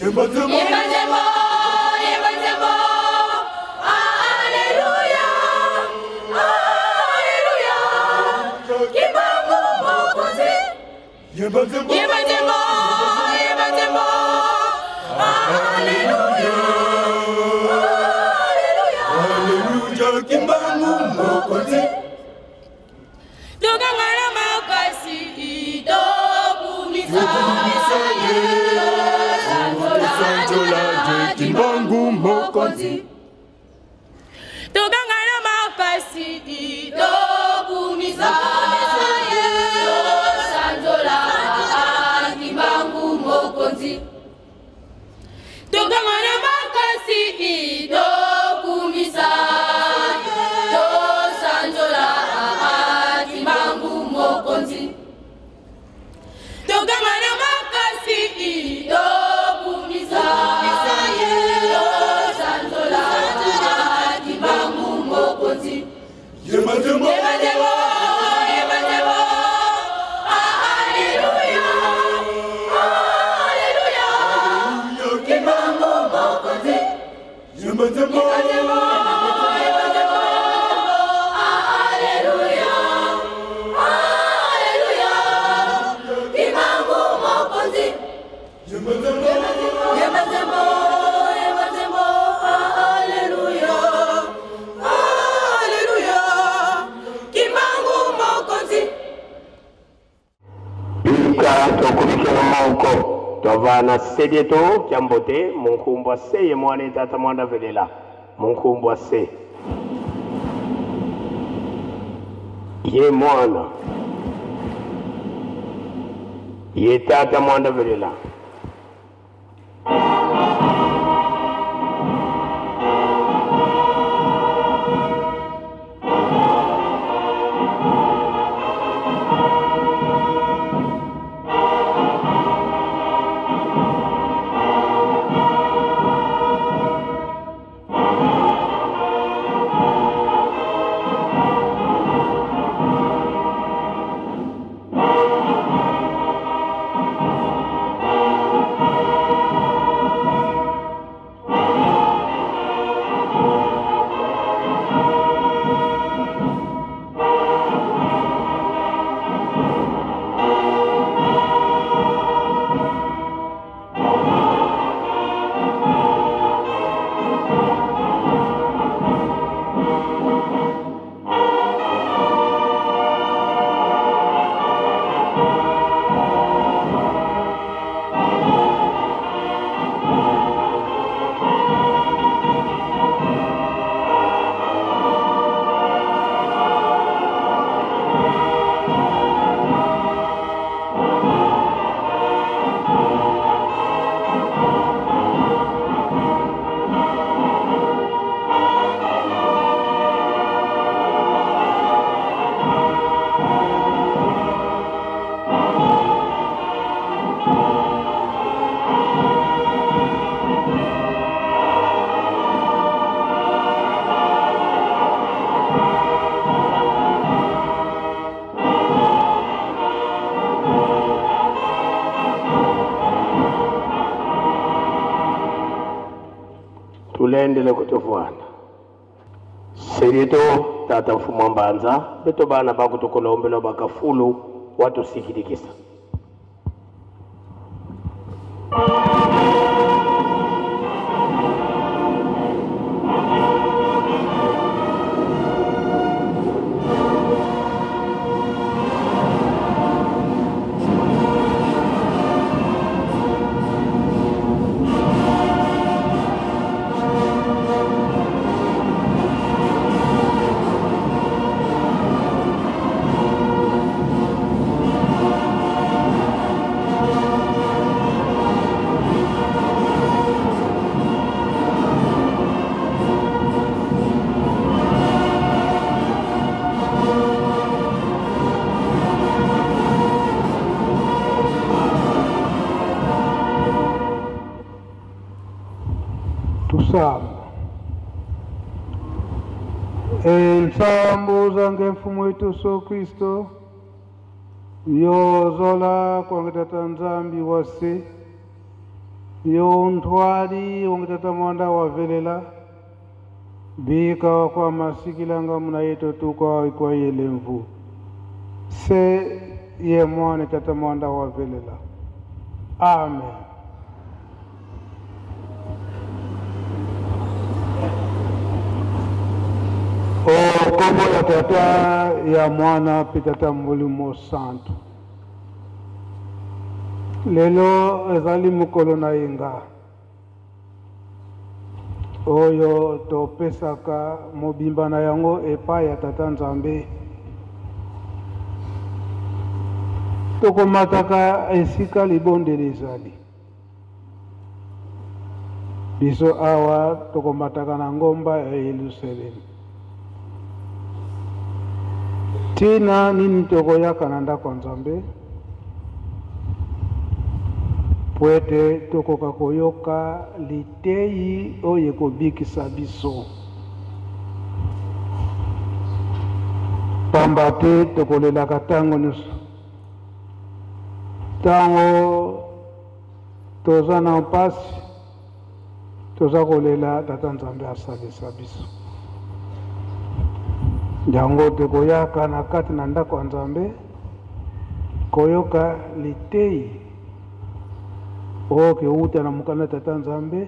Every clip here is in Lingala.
Yemba nzembo, Yemba nzembo, yemba nzembo. Alleluia, Alleluia. Kimbangu Mokonzi. yemba nzembo, Yemba nzembo, yemba nzembo. Alleluia, Alleluia. Alleluia, Kimbangu Mokonzi. Tokangana makasi tokumisa Tokumisa ye. Tosanzola ye, Kimbangu Mokonzi. Tokangana makasi tokumisa tosanzola Kimbangu Mokonzi. Tokangana makasi tokumisa tosanzola Kimbangu Mokonzi. Tokangana makasi tokumisa tosanzola Kimbangu Mokonzi. Yemba nzembo, Yemba nzembo, yemba nzembo. Alleluia, Alleluia. Kimbangu Mokonzi. Yemba nzembo, Yemba nzembo, Alleluia, Alleluia. Kimbangu Mokonzi. yemba nzembo, Yemba nzembo, yemba nzembo. Alleluia, Alleluia. Kimbangu Mokonzi. Bika tokumikelo moko tovana sedieto kyambote munkumbwa se ye mwana tata mwana velela munkumbwa se ye mwana ye tata mwana velela. Tulendele kutofuana selito tata mfumo mbanza beto bana bakutukolombela bakafulu watusikilikisa. Tusamba ensambo zange mfumo wetu Yesu Kristo yozola kwange tata Nzambi wase Yo ntwali wange tata mwanda wavelela bika wakwa masikilanga muna yeto tukwa ikwa yelemvu se ye mwane tata mwanda wavelela. Amen. O kombo ya tata ya mwana mpe tata molimo santu. Lelo ezali mokolo na yenga oyo topesaka mobimba na yango epai ya tata Nzambe. Tokomataka esika libondeli ezali. Biso awa tokomataka na ngomba ya Yelusalemi. Tina nini tokoyaka na ndako ya Nzambe? Po ete tokoka koyoka liteyi oyo ekobikisa biso. Pamba te tokolelaka tango nyonso. Tango toza na mpasi, toza kolela Tata Nzambe asalisa biso. Yango tokoyaka na kati na ndako ya Nzambe koyoka liteyi oyo kewuta na mokanda Tata Nzambe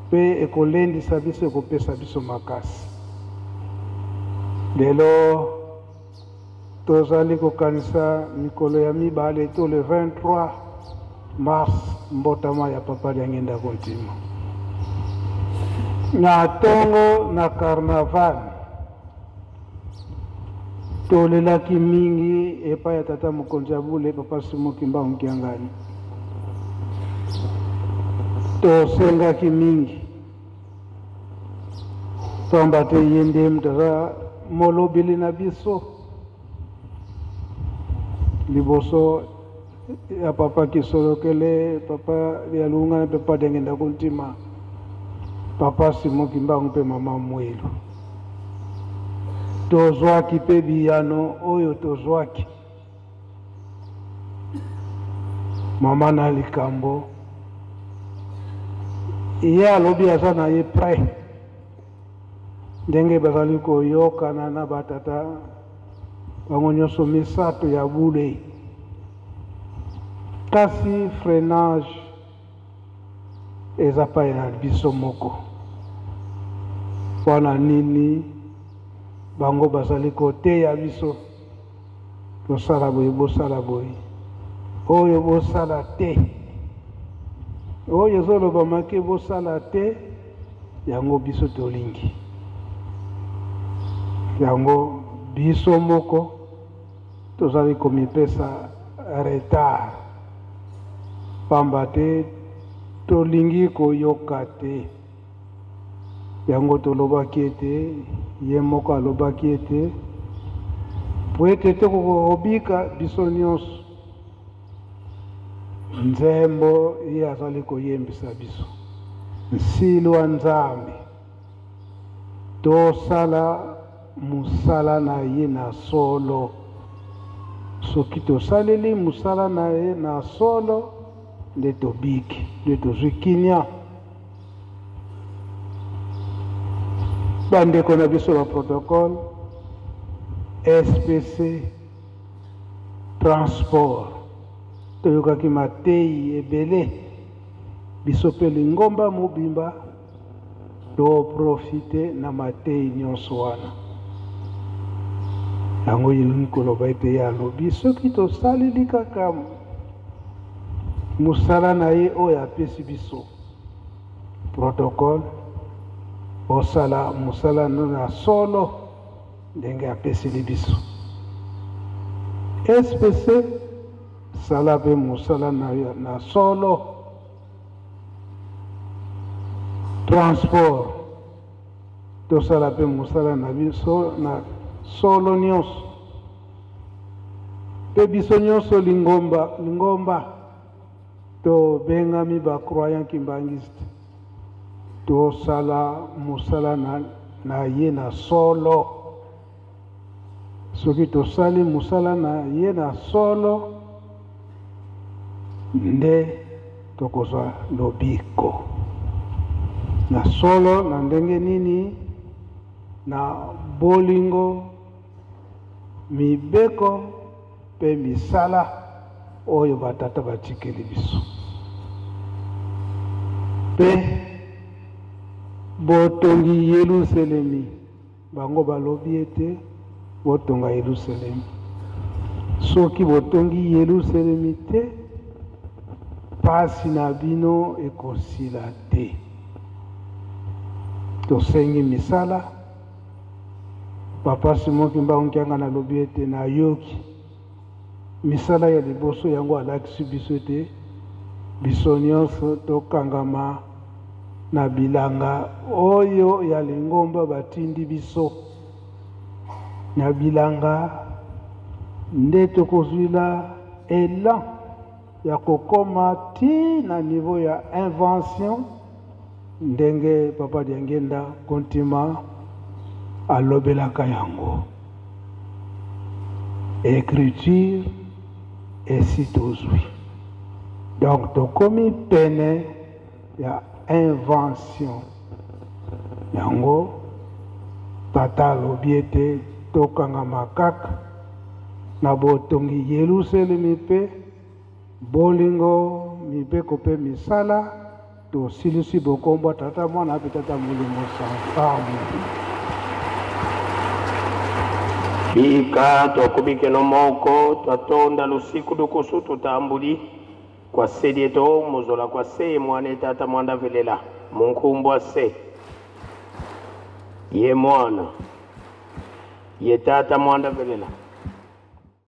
mpe ekolendisa biso, ekopesa biso makasi. Lelo tozali kokanisa mikolo ya mibale to le 23 mars, mbotama ya Papa Diangienda Kuntima. Na tongo na carnaval tolelaki mingi epai ya tata mokonzi ya bule Papa Simon Kimbangu Kiangani. Tosengaki mingi pamba te ye nde moto aza molobeli na biso liboso ya Papa Kisolokele, Papa Dialungana na Papa Diangienda Kuntima, Papa Simon Kimbangu mpe Mama Mwilu. Tozwaki mpe biyano oyo tozwaki. Mama na likambo ye alobi aza na ye prêt, ndenge bazali koyokana na batata bango nyonso misato ya bule, kasi freinage eza pai na biso moko. Mpona nini bango bazali koteya biso tosala boye, bosala boye, oyo bosala te, oyo ezoloba make bosala te, yango biso tolingi yango. Biso moko tozali komipesa retard pamba te tolingi koyoka te. Yango tolobaki ete ye moko alobaki ete po ete tokoka kobika biso nyonso, nzembo ye azali koyembisa biso nsili wa Nzambe, tosala mosala na ye na solo. Soki tosaleli mosala na ye na solo, nde tobiki, nde tozwi kimia. Bandeko na biso ba protocole SPC transport, toyokaki mateyi ebele, biso mpe lingomba mobimba toprofite na mateyi nyonso wana. Yango elingi koloba ete ye alobi soki tosaleli kaka mosala na ye oyo apesi biso protocole, osala mosala na solo ndenge apeseli biso. SPC sala mpe mosala na solo. Transport tosala mpe mosala na biso na solo nyonso, mpe biso nyonso lingomba tobengami ba croyant kimbangiste, tosala mosala na ye na solo. Soki tosali mosala na ye na solo, nde tokozwa lobiko. Na solo na ndenge nini? Na bolingo, mibeko mpe misala oyo batata batikeli biso. Mpe botongi Yelusalemi, bango balobi ete botonga Yelusalemi. Soki botongi Yelusalemi te, pasi na bino ekosila te. Tosengi misala. Papa Simon Kimbangu Kiangani alobi ete nayoki misala ya liboso yango alakisi biso ete biso nyonso tokangama na bilanga oyo ya lingomba batindi biso. Na bilanga nde tokozwila elan ya kokoma ti na niveau ya invention ndenge Papa Diangienda Kuntima alobelaka yango. Écriture esi tozwi, donc tokomi pene ya invention yango. Tata alobi ete tokangama kaka na botongi Yelusalemi mpe bolingo, mibeko mpe misala. Tosilisi bokombwa Tata Mwana mpe Tata Molimo Santu. Amen. Bika twakubikeno moko twatonda lusiku dukusu tutambuli kwa sedieto muzola kwa se mwana tata mwanda velela munkumbwa se ye mwana ye tata mwanda velela.